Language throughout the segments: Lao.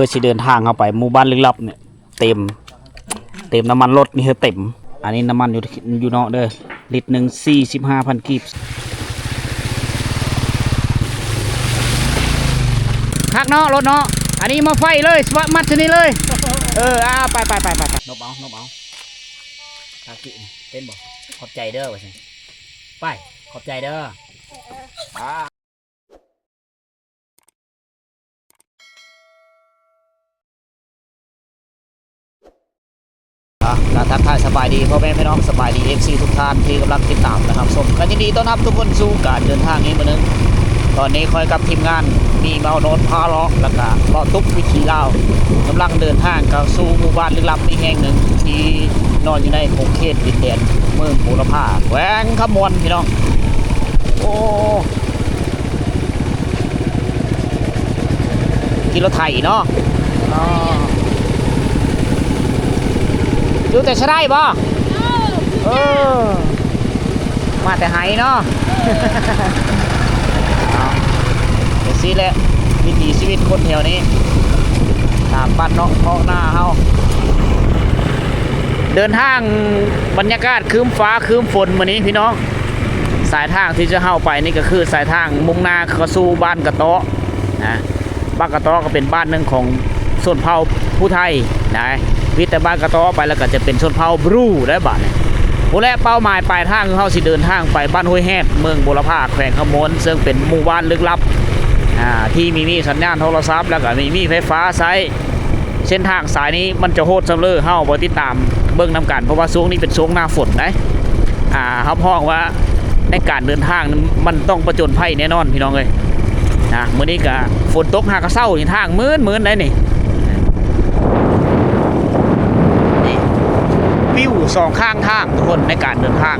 ພື່ອຊິເດີນທາງເຮົາໄປໝູ່ບ້ານລຶກລັບນີ້ ເຕັມ ເຕັມນ້ຳມັນລົດນີ້ໃຫ້ເຕັມ. ອັນນີ້ນ້ຳມັນຢູ່ ຢູ່ນອກເດີ ລິດໜຶ່ງສີ່ສິບຫ້າພັນກີບ. ຄັກເນາະລົດເນາະ. ອັນນີ້ມາໄຟເລີຍ ສະບັດມັດຊະນີ້ເລີຍ. ເອີ ອ່າ ໄປໆໆໆ ນົບເອົາ ນົບເອົາ. ຄາກິ ເຫັນບໍ່? ຂອບໃຈເດີ ວ່າຊັ້ນ. ໄປ ຂອບໃຈເດີ. ອ່ະ ກະທັກທາຍສະບາຍດີພໍ່ແມ່ພີ່ນ້ອງ ສະບາຍດີເອັຟຊີທຸກທ່ານທີ່ກຳລັງຕິດຕາມ ແລະ ຮັບຊົມ. ກະຍິນດີຕ້ອນຮັບທຸກຄົນສູ່ການເດີນທາງອີກມື້ໜຶ່ງ. ຕອນນີ້ຂ້ອຍກັບທີມງານມີເມົາໂນດພາເລາະ ແລ້ວກະເລາະຕຸກວິຖີລາວ ກຳລັງເດີນທາງເຂົ້າສູ່ໝູ່ບ້ານລຶກລັບອີກແຫ່ງໜຶ່ງ ທີ່ນອນຢູ່ໃນຂົງເຂດດິນແດນເມືອງບູລະພາ ແຂວງຄຳມ່ວນ ພີ່ນ້ອງ. ໂອ້ ຂີ່ລົດໄຖເນາະ. ອໍ ຢູ່ແຕ່ຊະໄດບໍ່? ເອີ ມາແຕ່ໄຫເນາະ. ເອົາ ຈັ່ງຊີ້ແຫຼະ ວິຖີຊີວິດຄົນແຖວນີ້ ຕາມບ້ານນອກເພາະນາເຮົາ. ເດີນທາງ ບັນຍາກາດຄຶ້ມຟ້າຄຶ້ມຝົນມື້ນີ້ພີ່ນ້ອງ. ສາຍທາງທີ່ຈະເຮົາໄປນີ້ກໍຄືສາຍທາງມຸ່ງໜ້າເຂົ້າສູ່ບ້ານກະເຕາະນະ. ບ້ານກະເຕາະກໍເປັນບ້ານໜຶ່ງຂອງຊົນເຜົ່າຜູ້ໄທນະ. ວິດແຕ່ບ້ານກະເຕາະໄປແລ້ວກໍຈະເປັນຊົນເຜົ່າບຣູໄດ້ບາດນີ້. ພຸ້ນແຫຼະ ເປົ້າໝາຍປາຍທາງເຮົາຊິເດີນທາງໄປບ້ານຫ້ວຍແຮດ ເມືອງບົວລະພາ ແຂວງຄຳມ່ວນ ເຊິ່ງເປັນໝູ່ບ້ານລຶກລັບ ອ່າ ທີ່ມີ ມີສັນຍານໂທລະສັບ ແລ້ວກໍມີ ມີໄຟຟ້າໃຊ້. ເສັ້ນທາງສາຍນີ້ມັນຈະໂຫດສ່ຳເລີ ເຮົາໄປຕິດຕາມເບິ່ງນຳກັນ ເພາະວ່າຊ່ວງນີ້ເປັນຊ່ວງໜ້າຝົນໃດ໋. ອ່າ ຮັບຮອງວ່າໃນການເດີນທາງນັ້ນມັນຕ້ອງປະຈົນໄພແນ່ນອນພີ່ນ້ອງເອີຍນະ. ມື້ນີ້ກະຝົນຕົກຫາກະເຊົ້ານີ້ ທາງມື່ນໆໄດ໋ນີ້. ນີ້ ວິວສອງຂ້າງທາງທຸກຄົນ ໃນການເດີນທາງ.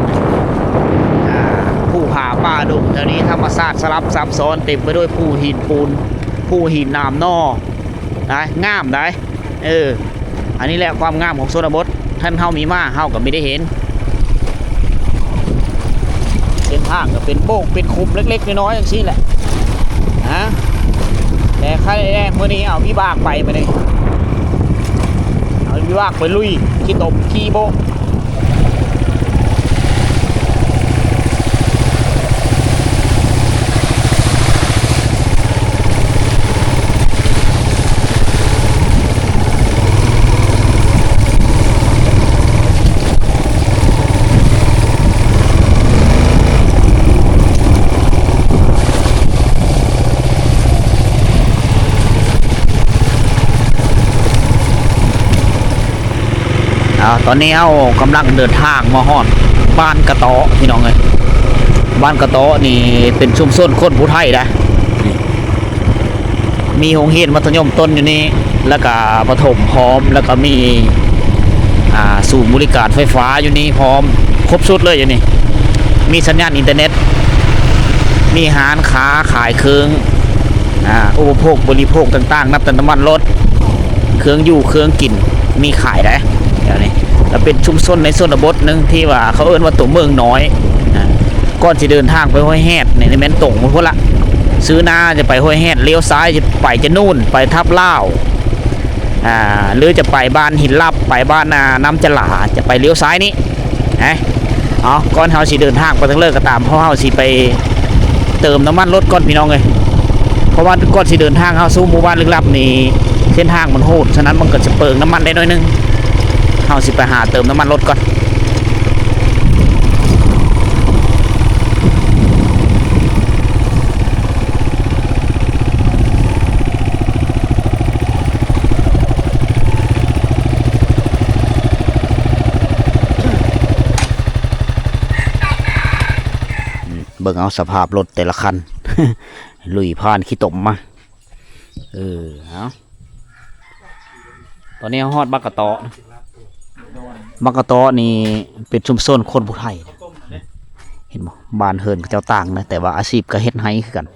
ອ່າ ພູຜາປ່າດົງແຖວນີ້ ທຳມະຊາດສະຫຼັບຊັບຊ້ອນ ເຕັມໄປດ້ວຍພູຫີນປູນ ພູຫີນໜາມໜໍ່ ນະ ງາມໃດ໋. ເອີ ອັນນີ້ແຫຼະຄວາມງາມຂອງຊົນນະບົດ ຄັນເຮົາມີມາເຮົາກໍມີໄດ້ເຫັນ. ເສັ້ນທາງກໍເປັນໂບກເປັນຂຸມເລັກໆນ້ອຍໆຈັ່ງຊີ້ແຫຼະນະ. ແຕ່ໃຄແນ່ມື້ນີ້ເອົາວິບາກໄປ ມື້ນີ້ເອົາວິບາກໄປລຸຍ ຂີ້ຕົມ ຂີ້ໂບກ. ເອົາ ຕອນນີ້ເຮົາກຳລັງເດີນທາງມາຮອດບ້ານກະເຕາະ ພີ່ນ້ອງເອີຍ. ບ້ານກະເຕາະນີ້ເປັນຊຸມຊົນຄົນຜູ້ໄທໃດ໋. ມີໂຮງຮຽນມັດທະຍົມຕົ້ນຢູ່ນີ້ ແລ້ວກະປະຖົມພ້ອມ ແລ້ວກະມີ ອ່າ ສູນບໍລິການໄຟຟ້າຢູ່ນີ້ພ້ອມ ຄົບຊຸດເລີຍຢູ່ນີ້. ມີສັນຍານອິນເຕີເນັດ ມີຮ້ານຄ້າຂາຍເຄື່ອງ ອ່າ ອຸປະໂພກບໍລິໂພກຕ່າງໆ ນັບແຕ່ນ້ຳມັນລົດ ເຄື່ອງຢູ່ເຄື່ອງກິນ ມີຂາຍໄດ໋ແຖວນີ້. ແລ້ວເປັນຊຸມຊົນໃນຊົນນະບົດໜຶ່ງທີ່ວ່າເຂົາເອີ້ນວ່າຕົວເມືອງນ້ອຍນະ. ກ່ອນຊິເດີນທາງໄປຫ້ວຍແຮດນີ້ ແມ່ນຕົງໄປພຸ້ນລະ ຊື້ໜ້າຈະໄປຫ້ວຍແຮດ ລ້ຽວຊ້າຍຈະໄປຈະນູນ ໄປທັບລາວ ອ່າ ຫຼືຈະໄປບ້ານຫີນລັບ ໄປບ້ານ ອ່າ ນ້ຳຈະຫຼາ ຈະໄປລ້ຽວຊ້າຍນີ້. ເອົາ ກ່ອນເຮົາຊິເດີນທາງໄປທາງເລີກກໍຕາມ ເພາະເຮົາຊິໄປເຕີມນ້ຳມັນລົດກ່ອນ ພີ່ນ້ອງເອີຍ. ເພາະວ່າກ່ອນຊິເດີນທາງເຮົາສູ່ໝູ່ບ້ານລຶກລັບນີ້ ເສັ້ນທາງມັນໂຫດ ສະນັ້ນມັນກໍຈະເປືອງນ້ຳມັນໄດ້ໜ້ອຍໜຶ່ງ. ເຮົາຊິໄປຫາເຕີມນ້ຳມັນລົດກ່ອນ. ເບິ່ງເອົາສະພາບລົດແຕ່ລະຄັນ ລຸຍຜ່ານຂີ້ຕົມມາ. ເອີ ເອົາ ຕອນນີ້ເຮົາຮອດບັກກະເຕາະ. ບັກກະເຕາະນີ້ເປັນຊຸມຊົນຄົນຜູ້ໄທ ເຫັນບໍ່? ບ້ານເຮືອນເຂົາເຈົ້າຕ່າງນະ ແຕ່ວ່າອາຊີບກໍເຮັດໄຮ່ຄືກັນ.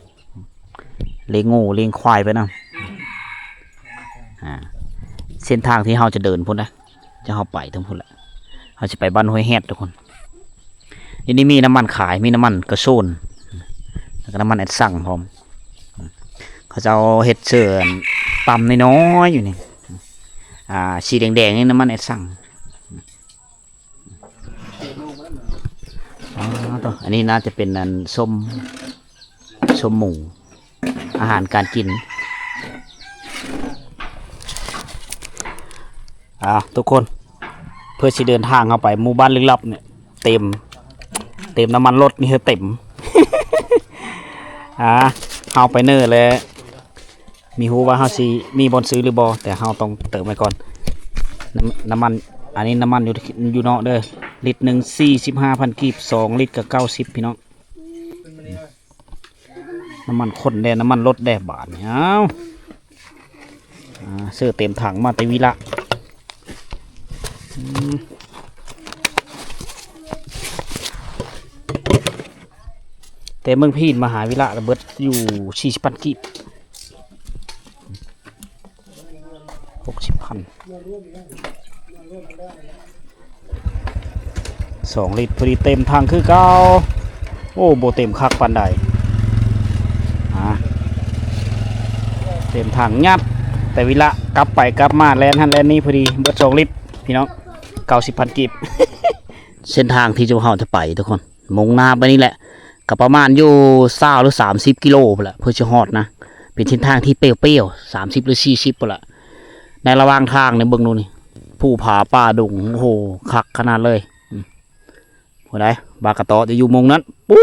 ລ້ຽງງົວລ້ຽງຄວາຍໄປນຳ. ອ່າ ເສັ້ນທາງທີ່ເຮົາຈະເດີນພຸ້ນນະ ຈະເຮົາໄປເຖິງພຸ້ນແຫຼະ ເຮົາຊິໄປບ້ານຫ້ວຍແຮດທຸກຄົນ. ຢູ່ນີ້ມີນ້ຳມັນຂາຍ ມີນ້ຳມັນກະໂຊນ ແລ້ວກໍນ້ຳມັນແອັດຊັງພ້ອມ. ເຂົາເຈົ້າເຮັດເຊິ່ງ ຕຳນ້ອຍໆຢູ່ນີ້ ອ່າ ສີແດງໆນີ້ນ້ຳມັນແອດຊັງ. ອໍ ໂຕ ອັນນີ້ໜ້າຈະເປັນອັນສົ້ມ ສົ້ມໝູ ອາຫານການກິນ. ອ້າວ ທຸກຄົນ ເພື່ອຊິເດີນທາງເຮົາໄປໝູ່ບ້ານລຶກລັບນີ້ ເຕັມ ເຕັມນ້ຳມັນລົດນີ້ເຕັມ. ອ່າ ເຮົາໄປເນີແລ້ວ ມີຮູ້ວ່າເຮົາຊິມີບ່ອນຊື້ຫຼືບໍ່ ແຕ່ເຮົາຕ້ອງເຕີມໄວ້ກ່ອນ. ນ້ຳ ນ້ຳມັນ ອັນນີ້ນ້ຳມັນຢູ່ ຢູ່ນອກເດີ ລິດໜຶ່ງສີ່ສິບຫ້າພັນກີບ ສອງລິດກໍເກົ້າສິບ ພີ່ນ້ອງ. ນ້ຳມັນຄົນແດ່ ນ້ຳມັນລົດແດ່ບາດນີ້. ອ້າວ ອ່າ ຊື້ເຕັມຖັງມາແຕ່ວິລະ. ອືມ ແຕ່ເມືອງພີນມາຫາວິລະລະເບິດຢູ່ສີ່ສິບພັນກີບ ຫົກສິບພັນ ສອງລິດພໍດີເຕັມຖັງຄືເກົ່າ. ໂອ້ ບໍ່ເຕັມຄັກປານໃດ. ອ່າ ເຕັມຖັງຍັດ ແຕ່ວິລະ ກັບໄປກັບມາ ແລ່ນຫັ້ນແລ່ນນີ້ ພໍດີເບິດສອງລິດ ພີ່ນ້ອງ ເກົ້າສິບພັນກີບ. ເສັ້ນທາງທີ່ເຮົາຈະໄປທຸກຄົນ ມຸ່ງໜ້າໄປນີ້ແຫຼະ ກໍປະມານຢູ່ຊາວຫຼືສາມສິບກິໂລພຸ້ນແຫຼະ ເພື່ອຊິຮອດນະ. ເປັນເສັ້ນທາງທີ່ປ່ຽວໆ ສາມສິບຫຼືສີ່ສິບພຸ້ນແຫຼະ. ໃນລະຫວ່າງທາງນີ້ເບິ່ງດູນີ້ ພູຜາປ່າດົງ ໂອ້ໂຫ ຄັກຂະໜາດເລີຍ. ອືມ ຜູ້ໃດ ບາກະເຕາະຈະຢູ່ມຸມນັ້ນ ປູ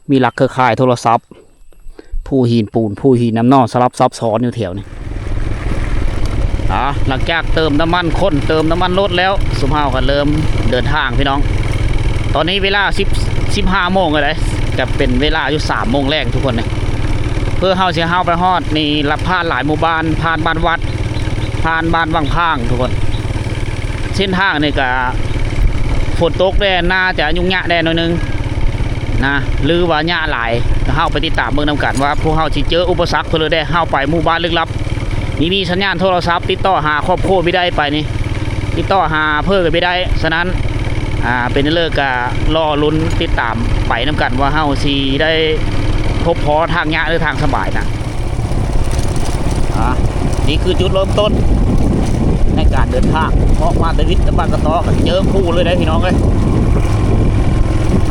ມີຫຼັກເຄືອຂ່າຍໂທລະສັບ ພູຫີນປູນ ພູຫີນນ້ຳໜອງ ສະຫຼັບຊັບຊ້ອນຢູ່ແຖວນີ້. ອ່າ ຫຼັງຈາກເຕີມນ້ຳມັນຄົນ ເຕີມນ້ຳມັນລົດແລ້ວ ຊຸມເຮົາກໍເລີ່ມເດີນທາງ ພີ່ນ້ອງ. ຕອນນີ້ເວລາສິບ ສິບຫ້າໂມງແລ້ວເດ້ ຈະເປັນເວລາຢູ່ສາມໂມງແລງທຸກຄົນເດ້. ເພື່ອເຮົາຊິ ເຮົາໄປຮອດນີ້ ລັດຜ່ານຫຼາຍໝູ່ບ້ານ ຜ່ານບ້ານວັດ ຜ່ານບ້ານວັງພາງທຸກຄົນ. ເສັ້ນທາງນີ້ກະຝົນຕົກແດ່ ໜ້າຈະຫຍຸ້ງຍາກແດ່ໜ້ອຍໜຶ່ງນະ ຫຼືວ່າຍາກຫຼາຍ. ເຮົາໄປຕິດຕາມເບິ່ງນຳກັນວ່າພວກເຮົາຊິເຈີອຸປະສັກເທົ່າໃດແດ່. ເຮົາໄປໝູ່ບ້ານລຶກລັບ ມີ ມີສັນຍານໂທລະສັບ ຕິດຕໍ່ຫາຄອບຄົວບໍ່ໄດ້ ໄປນີ້ ຕິດຕໍ່ຫາເພິ່ນກໍບໍ່ໄດ້. ສະນັ້ນ ອ່າ ເປັນເລີກກະລໍລຸ້ນຕິດຕາມໄປນຳກັນວ່າເຮົາຊິໄດ້ພົບພໍທາງຍາກ ຫຼື ທາງສະບາຍນະ. ອ່າ ນີ້ຄືຈຸດເລີ່ມຕົ້ນໃນການເດີນທາງ ເພາະມາແຕ່ວິດ ແຕ່ບາກະຕອກ ກໍເຈີພູເລີຍເດ້ພີ່ນ້ອງເອີຍ.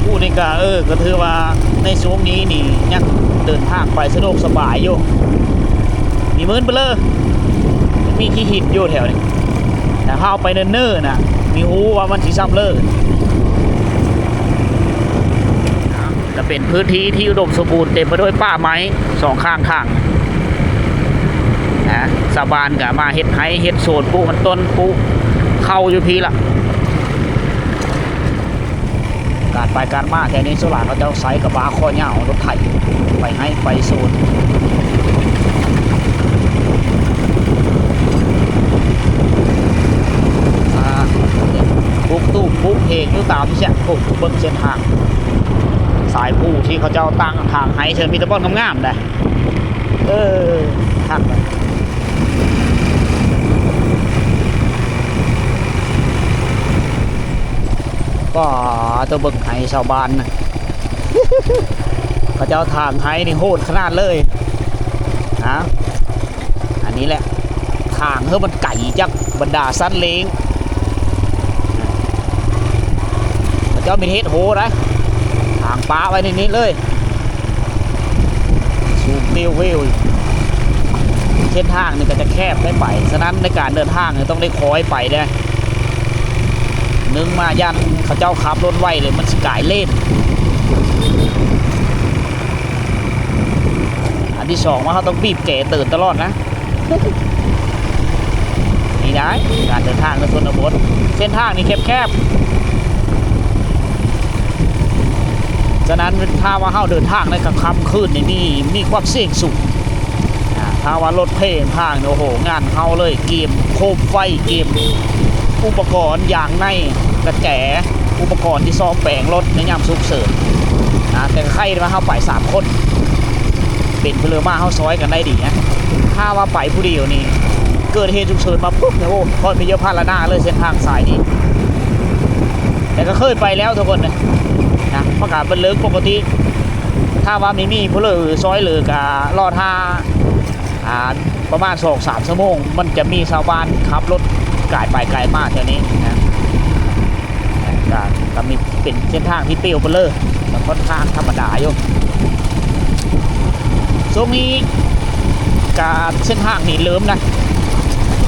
ພູນີ້ກໍ ເອີ ກໍຖືວ່າໃນຊ່ວງນີ້ນີ້ຍັງເດີນທາງໄປສະດວກສະບາຍຢູ່ ມີໝື່ນໄປເລີຍ ມີຂີ້ຫີນຢູ່ແຖວນີ້. ຖ້າເຮົາໄປເນີນໆນະ ມີຮູ້ວ່າມັນຊິຊ້ຳເລີຍ. ກໍເປັນພື້ນທີ່ທີ່ອຸດົມສົມບູນ ເຕັມໄປດ້ວຍປ່າໄມ້ສອງຂ້າງທາງນະ. ຊາວບ້ານກໍມາເຮັດໄຮ່ເຮັດສວນ ປູກມັນຕົ້ນ ປູກເຂົ້າຢູ່ພີ້ລະ. ການໄປການມາແຖວນີ້ ສ່ວນຫຼາຍເຂົາເຈົ້າໃຊ້ກະບະຄໍຍາວ ລົດໄຖ ໄປໄຮ່ໄປສວນ. ອ່າ ປູກຕູບປູກເຮງຢູ່ຕາມນີ້ແຊະ. ໂອ້ ເບິ່ງເສັ້ນທາງ ສາຍພູທີ່ເຂົາເຈົ້າຕັ້ງທາງໄຮ່ ເຊີ ມີແຕ່ບ່ອນງາມໆໄດ໋. ເອີ ຄັກເລີຍ. ປ້າໂຕ ເບິ່ງໄຮ່ຊາວບ້ານນະ ເຂົາເຈົ້າຖາງໄຮ່ນີ້ໂຫດຂະໜາດເລີຍນະ. ອັນນີ້ແຫຼະ ຖາງເຮີ້ ມັນໄກຈາກບັນດາສັດລ້ຽງ. ເຂົາເຈົ້າມີເຮັດໂຮໄດ໋ ຖາງປະໄວ້ນິດໆເລີຍ. ສູງຕິວວິວ ເສັ້ນທາງນີ້ກໍຈະແຄບໄດ້ໄປ. ສະນັ້ນໃນການເດີນທາງນີ້ຕ້ອງໄດ້ຄອຍໄປເດ້. ໜຶ່ງມາຢ້ານເຂົາເຈົ້າຂັບລົດໄວເລີຍ ມັນຊິກາຍເລນ. ອັນທີສອງມາ ເຮົາຕ້ອງບີບແກເຕືອນຕະຫຼອດນະ. ນີ້ໄດ໋ ການເດີນທາງໃນຊົນນະບົດ ເສັ້ນທາງນີ້ແຄບໆ. ສະນັ້ນ ຖ້າວ່າເຮົາເດີນທາງໃນກາງຄ່ຳຄືນນີ້ ມີ ມີຄວາມສ່ຽງສູງ. ອ່າ ຖ້າວ່າລົດເພນທາງນີ້ ໂອ້ໂຫ ງານເຮົາເລີຍ ກຽມໂຄມໄຟ ກຽມອຸປະກອນ ຢາງໃນ ກະແຈ ອຸປະກອນທີ່ສ້ອມແປງລົດໃນຍາມສຸກເສີນນະ. ແຕ່ກໍໄຄວ່າເຮົາໄປສາມຄົນ ເປັນເພາະເລີມາເຮົາຊ່ອຍກັນໄດ້ດີນະ. ຖ້າວ່າໄປຜູ້ດຽວນີ້ ເກີດເຫດສຸກເສີນມາປຸບນີ້ ໂອ້ ຄອນໄປເຢີພາລະນາເລີຍເສັ້ນທາງສາຍນີ້. ແຕ່ກໍເຄີຍໄປແລ້ວທຸກຄົນນະ ນະ ປະການເປັນເລື່ອງປົກກະຕິ. ຖ້າວ່າມີ ມີຜູ້ເຫຼືອຊ່ອຍເຫຼືອກໍລໍຖ້າ ອ່າ ປະມານສອງສາມຊົ່ວໂມງ ມັນຈະມີຊາວບ້ານຂັບລົດກາຍໄປກາຍມາແຖວນີ້ນະ. ກະ ກະມີ ເປັນເສັ້ນທາງທີ່ປ່ຽວໄປເລີຍ ກະຄ່ອນຂ້າງທຳມະດາຢູ່. ຊ່ວງນີ້ກະເສັ້ນທາງນີ້ເລີ່ມນະ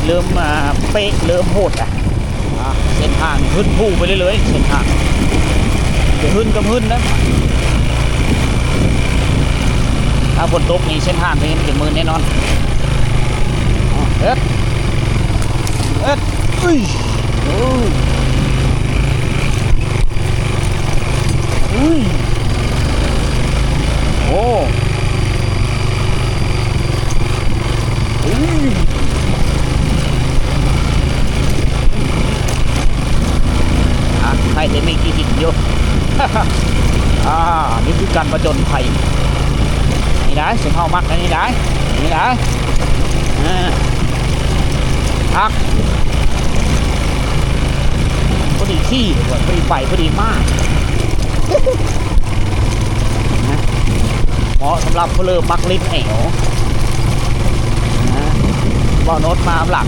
ເລີ່ມ ອ່າ ເປະ ເລີ່ມໂຫດນະ. ອ່າ ເສັ້ນທາງຂຶ້ນພູໄປເລື້ອຍໆ ເສັ້ນທາງຈະຂຶ້ນກັບຂຶ້ນນະ. ຖ້າຝົນຕົກນີ້ເສັ້ນທາງນີ້ມັນຈະມື່ນແນ່ນອນ. ເອີດ ເອີດ ອຸ້ຍ ໂອ້ ອຸ້ຍ ໂອ້ ອືມ ອ່ະ ໃຫ້ແຕ່ມີທີ່ດິນຢູ່. ອ່າ ນີ້ຄືການຜະຈົນໄພ. ນີ້ໄດ໋ ຊຸມເຮົາມັກອັນນີ້ໄດ໋ ນີ້ໄດ໋. ອ່າ ຄັກ ພໍດີຂີ່ ພໍດີໄປ ພໍດີມາ. ເໝາະສຳລັບຜູ້ເລີ່ມມັກຫຼິ້ນແອວນະ. ເບົາະໂນ້ດມານຳຫຼັງ.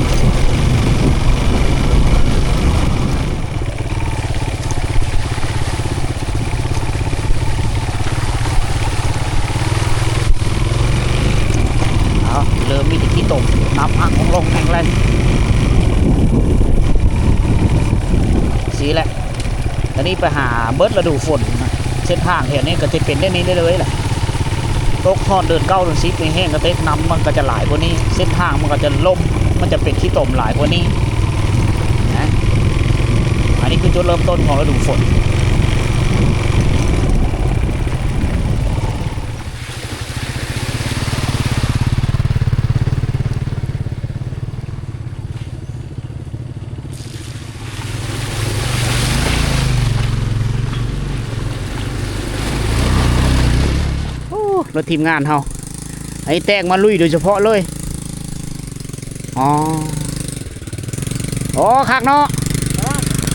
ເອົາ ເລີ່ມມີແຕ່ຂີ້ຕົມ ນ້ຳອັ່ງລົງແອງແລງ ຊີ້ແຫຼະ. ຕອນນີ້ໄປຫາເບິດລະດູຝົນນະ ເສັ້ນທາງແຖວນີ້ກໍຈະເປັນແນວນີ້ເລື້ອຍໆແຫຼະ. ຕົກຮອດເດືອນເກົ້າເດືອນສິບນີ້ແຫ້ງກະເຕັກ ນ້ຳມັນກໍຈະຫຼາຍກວ່ານີ້ ເສັ້ນທາງມັນກໍຈະລົມ ມັນຈະເປັນຂີ້ຕົມຫຼາຍກວ່ານີ້ນະ. ອັນນີ້ຄືຈຸດເລີ່ມຕົ້ນຂອງລະດູຝົນ. ໂອ້ ລົດທີມງານເຮົາ ອັນນີ້ແຕ່ງມາລຸຍໂດຍສະເພາະເລີຍ. ອໍ ໂອ້ ຄັກເນາະ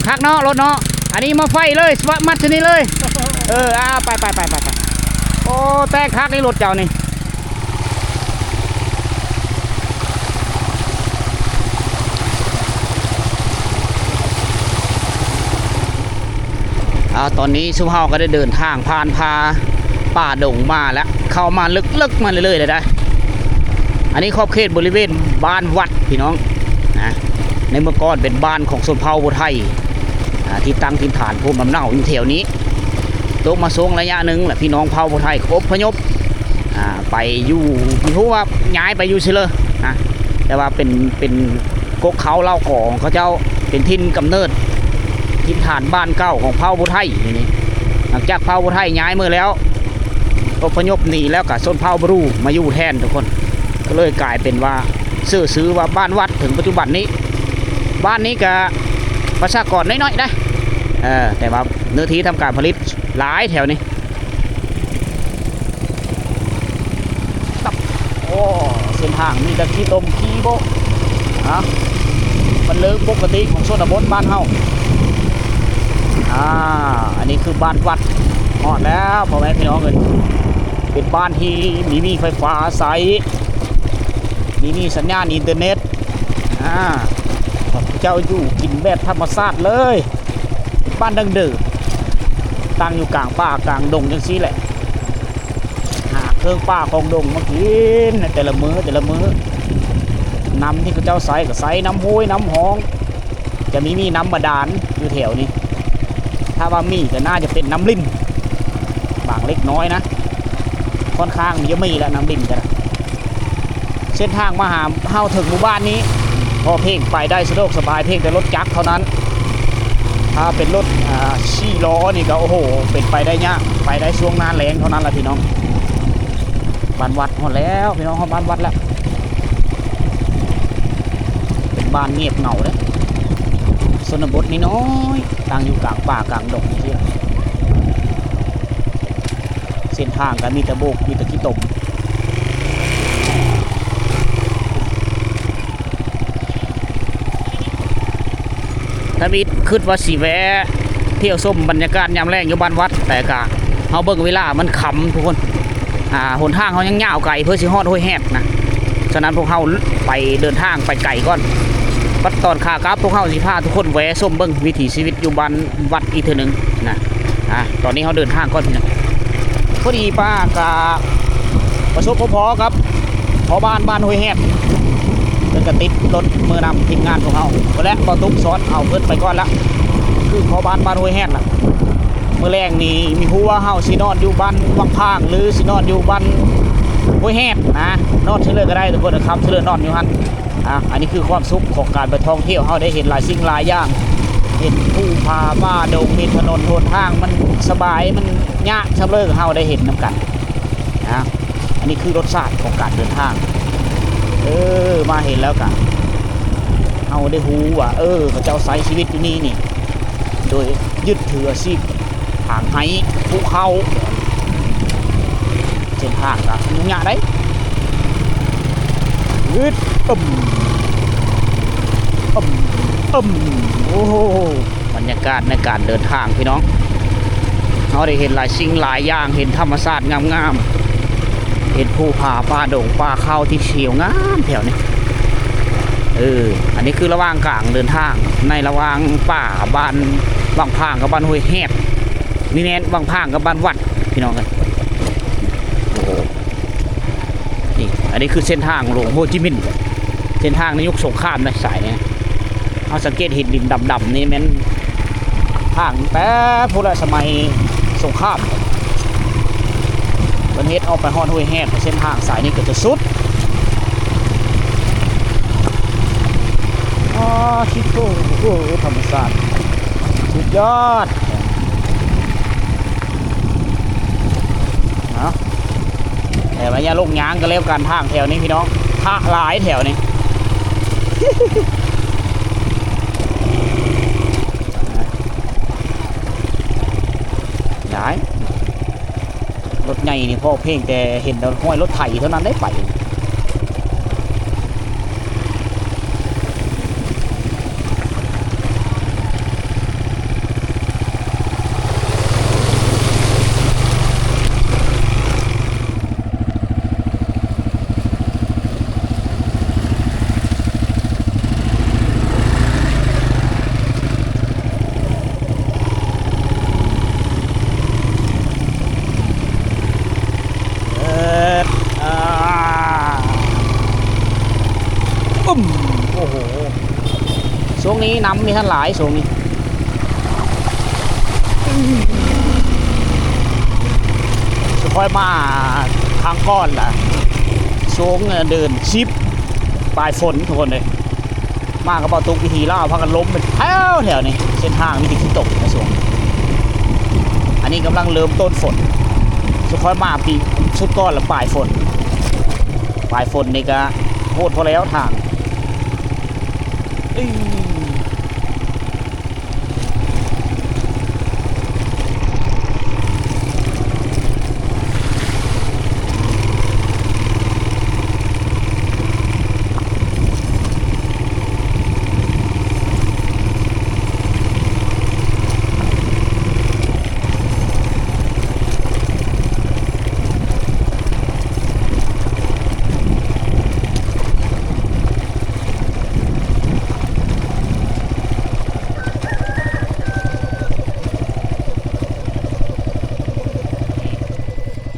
ຄັກເນາະລົດເນາະ. ອັນນີ້ມາໄຟເລີຍ ມາມັດຊະນີ້ເລີຍ. ເອີ ອ່າ ໄປໆໆໆ ໂອ້ ແຕ່ງຄັກນີ້ລົດເຈົ້ານີ້. ອ່າ ຕອນນີ້ຊຸມເຮົາກໍໄດ້ເດີນທາງຜ່ານປ່າ ປ່າດົງມາແລ້ວ ເຂົ້າມາເລິກໆມາເລື້ອຍໆແລ້ວໄດ໋. ອັນນີ້ຂອບເຂດບໍລິເວນບ້ານວັດພີ່ນ້ອງນະ ໃນເມື່ອກ່ອນເປັນບ້ານຂອງຊົນເຜົ່າຜູ້ໄທ ອ່າ ທີ່ຕັ້ງຖິ່ນຖານພູມລຳເນົາຢູ່ແຖວນີ້. ຕົກມາຊ່ວງໄລຍະໜຶ່ງແລ້ວ ພີ່ນ້ອງເຜົ່າຜູ້ໄທກໍອົບພະຍົບ ອ່າ ໄປຢູ່ ບໍ່ຮູ້ວ່າຍ້າຍໄປຢູ່ໃສເລີຍນະ ແຕ່ວ່າເປັນ ເປັນກົກເຄົ້າເລົ່າຂອງເຂົາເຈົ້າ ເປັນຖິ່ນກຳເນີດ ຖິ່ນຖານບ້ານເກົ່າຂອງເຜົ່າຜູ້ໄທນີ້. ຫຼັງຈາກເຜົ່າຜູ້ໄທຍ້າຍເມືອແລ້ວ ອົບພະຍົບໜີແລ້ວ ກະຊົນເຜົ່າບຣູມາຢູ່ແທນທຸກຄົນ ກໍເລີຍກາຍເປັນວ່າ ຊື່ຊື່ວ່າບ້ານວັດເຖິງປັດຈຸບັນນີ້. ບ້ານນີ້ກະປະຊາກອນນ້ອຍໆໄດ໋ ເອີ ແຕ່ວ່າເນື້ອທີ່ທຳການຜະລິດຫຼາຍແຖວນີ້. ໂອ້ ເສັ້ນທາງມີແຕ່ຂີ້ຕົມຂີ້ໂບະ ຮະ ມັນເລີກປົກກະຕິຂອງຊົນນະບົດບ້ານເຮົາ. ອ່າ ອັນນີ້ຄືບ້ານວັດ ຮອດແລ້ວພໍ່ແມ່ພີ່ນ້ອງເອີຍ. ເປັນບ້ານທີ່ມີ ມີໄຟຟ້າໃຊ້ ມີ ມີສັນຍານອິນເຕີເນັດ ອ່າ ເຈົ້າຢູ່ກິນແບບທຳມະຊາດເລີຍ ບ້ານດັ້ງເດີມ ຕັ້ງຢູ່ກາງປ່າກາງດົງຈັ່ງຊີ້ແຫຼະ ຫາເຄື່ອງປ່າຂອງດົງມາກິນໃນແຕ່ລະມື້ ແຕ່ລະມື້. ນ້ຳທີ່ເຂົາເຈົ້າໃຊ້ກໍໃຊ້ນ້ຳຫ້ວຍນ້ຳຮ່ອງ ຈະມີ ມີນ້ຳບາດານຢູ່ແຖວນີ້ ຖ້າວ່າມີກໍໜ້າຈະເປັນນ້ຳລິນບາງເລັກນ້ອຍນະ ຂ້ອນຂ້າງຈະມີແລ້ວນ້ຳລິນກໍໄດ້. ເສັ້ນທາງມາຫາເຮົາເຖິງໝູ່ບ້ານນີ້ ພໍພຽງໄປໄດ້ສະດວກສະບາຍ ພຽງແຕ່ລົດຈັກເທົ່ານັ້ນ. ຖ້າເປັນລົດ ອ່າ ສີ່ລໍ້ນີ້ກໍ ໂອ້ໂຫ ເປັນໄປໄດ້ຍາກ ໄປໄດ້ຊ່ວງໜ້າແລ້ງເທົ່ານັ້ນລະພີ່ນ້ອງ. ບ້ານວັດຮອດແລ້ວພີ່ນ້ອງ ຮອດບ້ານວັດແລ້ວ. ເປັນບ້ານງຽບເຫງົາເດ້ ຊົນນະບົດນ້ອຍໆ ຕັ້ງຢູ່ກາງປ່າກາງດົງຈັ່ງຊີ້. ເສັ້ນທາງກໍມີແຕ່ໂບກ ມີແຕ່ຂີ້ຕົມ. ທຳອິດຄິດວ່າຊິແວ່ທ່ຽວຊົມບັນຍາກາດຍາມແລງຢູ່ບ້ານວັດ ແຕ່ກະເຮົາເບິ່ງເວລາມັນຄ່ຳທຸກຄົນ. ອ່າ ຫົນທາງເຮົາຍັງຍາວໄກເພື່ອຊິຮອດຫ້ວຍແຮດນະ. ສະນັ້ນພວກເຮົາໄປເດີນທາງໄປໄກກ່ອນ ບັດຕອນຂາກັບພວກເຮົາຊິພາທຸກຄົນແວະຊົມເບິ່ງວິຖີຊີວິດຢູ່ບ້ານວັດອີກເທື່ອໜຶ່ງນະ. ອາ ຕອນນີ້ເຮົາເດີນທາງກ່ອນພີ່ນ້ອງ. ພໍດີປ້າກະປະສົບພົບພໍ້ກັບພໍ່ບ້ານ ບ້ານຫ້ວຍແຮດ ເພິ່ນກະຕິດລົດເມືອນຳທີມງານພວກເຮົາ ແລະ ບໍ່ຕຸກຊ້ອນເອົາເພິ່ນໄປກ່ອນລະ ຄືພໍ່ບ້ານ ບ້ານຫ້ວຍແຮດລະ. ມື້ແລງນີ້ມີຮູ້ວ່າເຮົາຊິນອນຢູ່ບ້ານວັງພາງ ຫຼື ຊິນອນຢູ່ບ້ານຫ້ວຍແຮດນະ ນອນໃສເລີຍກະໄດ້ ແຕ່ເພິ່ນຂັບໃສເລີຍນອນຢູ່ຫັ້ນ. ອາ ອັນນີ້ຄືຄວາມສຸກຂອງການໄປທ່ອງທ່ຽວ ເຮົາໄດ້ເຫັນຫຼາຍສິ່ງຫຼາຍຢ່າງ ເຫັນພູຜາປ່າດົງ ເຫັນຖະໜົນຫົນທາງ ມັນສະບາຍ ມັນຍະຊຳເລີຍ ເຮົາໄດ້ເຫັນນຳກັນນະ. ອັນນີ້ຄືລົດຊາດຂອງການເດີນທາງ ເອີ ມາເຫັນແລ້ວກະ ເຮົາໄດ້ຮູ້ວ່າ ເອີ ເຂົາເຈົ້າໃຊ້ຊີວິດຢູ່ນີ້ນີ້ ໂດຍຍຶດຖືອາຊີບ ທາງໄຮ່ພູເຂົາ ເສັ້ນທາງກະຫຍຸ້ງຍາກໄດ໋ ອຶດ ອຶມ ອຶມ ອຶມ ໂອ້ໂຫ ບັນຍາກາດໃນການເດີນທາງພີ່ນ້ອງ ເຮົາໄດ້ເຫັນຫຼາຍສິ່ງຫຼາຍຢ່າງ ເຫັນທຳມະຊາດງາມໆ ເຫັນພູຜາປ່າດົງປ່າເຂົາທີ່ຂຽວງາມແຖວນີ້. ເອີ ອັນນີ້ຄືລະຫວ່າງກາງເດີນທາງ ໃນລະຫວ່າງປ່າບ້ານວັງພາງກັບບ້ານຫ້ວຍແຮດ ນີ້ແມ່ນວັງພາງກັບບ້ານວັດພີ່ນ້ອງເອີຍ. ໂອ້ໂຫ ນີ້ ອັນນີ້ຄືເສັ້ນທາງຫຼວງໂຮຈິມິນ ເສັ້ນທາງໃນຍຸກສົງຄາມນະ ສາຍນີ້ນະ. ເຮົາສັງເກດເຫັນດິນດຳໆນີ້ແມ່ນທາງແຕ່ພຸ້ນລະ ສະໄໝສົງຄາມ ເພິ່ນເຮັດອອກໄປຮອດຫ້ວຍແຮດ ເສັ້ນທາງສາຍນີ້ກະຈະສຸດ. ອໍ ທິໂທ ໂອ້ ທຳມະຊາດສຸດຍອດ. ເອົາ ແຕ່ວ່າຢ່າລົງຍາງກະແລ້ວກັນ ທາງແຖວນີ້ພີ່ນ້ອງ ພະຫຼາຍແຖວນີ້ ຫຼາຍ ລົດໃຫຍ່ນີ້ພໍພຽງແຕ່ເຫັນແຕ່ຮອຍລົດໄຖເທົ່ານັ້ນໄດ໋ໄປ. ເອີ ອາ ອຶມ ໂອ້ໂຫ ຊ່ວງນີ້ນ້ຳມີທັນຫຼາຍ ຊ່ວງນີ້ ຊຸມຂ້ອຍມາຄັ້ງກ່ອນລະ ຊ່ວງເດືອນສິບ ປາຍຝົນ ທຸກຄົນເອີຍ. ມາກັບເບົາຕຸກ ວິຖີລາວ ພາກັນລົມເປັນແຖວແຖວນີ້ ເສັ້ນທາງມີແຕ່ຂີ້ຕົມໃນຊ່ວງນີ້. ອັນນີ້ກຳລັງເລີ່ມຕົ້ນຝົນ ຊຸມຂ້ອຍມາປີ ຊຸດກ່ອນລະປາຍຝົນ ປາຍຝົນນີ້ກະໂຫດພໍແລ້ວທາງ ເອີ.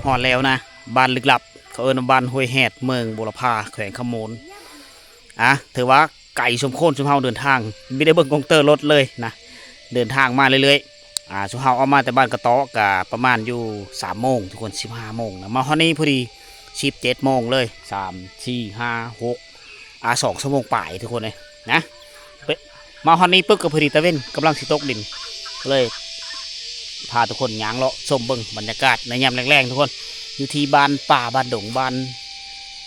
ຮອດແລ້ວນະ ບ້ານລຶກລັບ ເຂົາເອີ້ນວ່າບ້ານຫ້ວຍແຮດ ເມືອງບົວລະພາ ແຂວງຄຳມ່ວນ. ອາ ຖືວ່າໄກສົມຄວນ ຊຸມເຮົາເດີນທາງ ບໍ່ໄດ້ເບິ່ງກົງເຕີລົດເລີຍນະ ເດີນທາງມາເລື້ອຍໆ. ອາ ຊຸມເຮົາອອກມາແຕ່ບ້ານກະເຕາະ ກະປະມານຢູ່ສາມໂມງ ທຸກຄົນ ສິບຫ້າໂມງນະ ມາຮອດນີ້ພໍດີສິບເຈັດໂມງເລີຍ ສາມ ສີ່ ຫ້າ ຫົກ ອາ ສອງຊົ່ວໂມງປາຍ ທຸກຄົນເອີຍນະ. ມາຮອດນີ້ປຶບກະພໍດີຕາເວັນກຳລັງຊິຕົກດິນ ກະເລີຍພາທຸກຄົນຍ່າງເລາະຊົມເບິ່ງບັນຍາກາດໃນຍາມແລງໆ ທຸກຄົນ ຢູ່ທີ່ບ້ານປ່າບ້ານດົງ ບ້ານ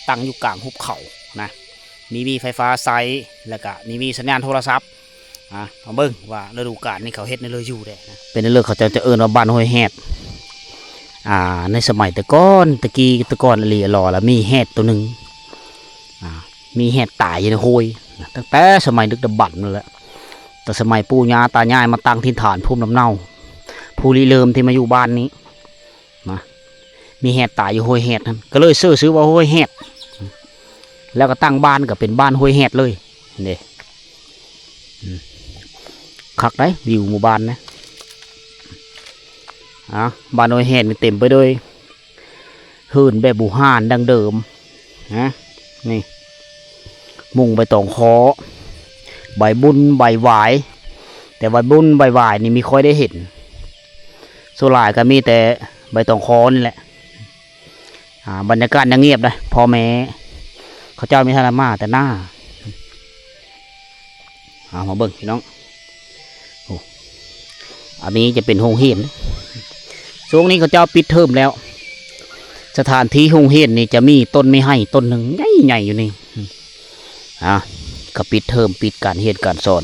ຕັ້ງຢູ່ກາງຫຸບເຂົານະ ມີ ມີໄຟຟ້າໃຊ້ ແລ້ວກະມີ ມີສັນຍານໂທລະສັບ. ອາ ມາເບິ່ງວ່າລະດູການນີ້ເຂົາເຮັດແນວໃດຢູ່ແດ່ນະ ເປັນແນວໃດ ເຂົາເຈົ້າຈະເອີ້ນວ່າບ້ານຫ້ວຍແຮດ. ອາ ໃນສະໄໝແຕ່ກ່ອນ ແຕ່ກີ້ ແຕ່ກ່ອນອີ່ຫຼີຫຼໍລະ ມີແຮດໂຕໜຶ່ງ ອາ ມີແຮດຕາຍຢູ່ໃນຫ້ວຍ ຕັ້ງແຕ່ສະໄໝດຶກດຳບັນພຸ້ນແຫຼະ ແຕ່ສະໄໝປູ່ຍ່າຕາຍາຍມາຕັ້ງຖິ່ນຖານພູມລຳເນົາ ຜູ້ລິເລີ່ມທີ່ມາຢູ່ບ້ານນີ້ນະ ມີແຮດຕາຍຢູ່ຫ້ວຍແຮດຫັ້ນ ກະເລີຍຊື່ຊື່ວ່າຫ້ວຍແຮດ. ແລ້ວກໍຕັ້ງບ້ານກໍເປັນບ້ານຫ້ວຍແຮດເລີຍເດ້. ອືມ ຄັກໄດ໋ ວິວໝູ່ບ້ານນະ. ອ່າ ບ້ານຫ້ວຍແຮດນີ້ເຕັມໄປດ້ວຍເຮືອນແບບບູຮານດັ້ງເດີມນະ. ນີ້ ມຸງໃບຕອງຄໍ ໃບບຸນໃບຫວາຍ, ແຕ່ໃບບຸນໃບຫວາຍນີ້ບໍ່ຄ່ອຍໄດ້ເຫັນ, ສ່ວນຫຼາຍກໍມີແຕ່ໃບຕອງຄໍນີ້ແຫຼະ. ອ່າ ບັນຍາກາດຍັງງຽບເດ້ ພໍ່ແມ່ເຂົາເຈົ້າມີທ່ານມາແຕ່ໜ້າ. ເອົາມາເບິ່ງພີ່ນ້ອງ. ໂອ້ ອັນນີ້ຈະເປັນໂຮງຮຽນ. ຊ່ວງນີ້ເຂົາເຈົ້າປິດເທີມແລ້ວ. ສະຖານທີ່ໂຮງຮຽນນີ້ຈະມີຕົ້ນໄມ້ໄຮຕົ້ນໜຶ່ງໃຫຍ່ໆຢູ່ນີ້. ອ່າ ກໍປິດເທີມ ປິດການຮຽນການສອນ.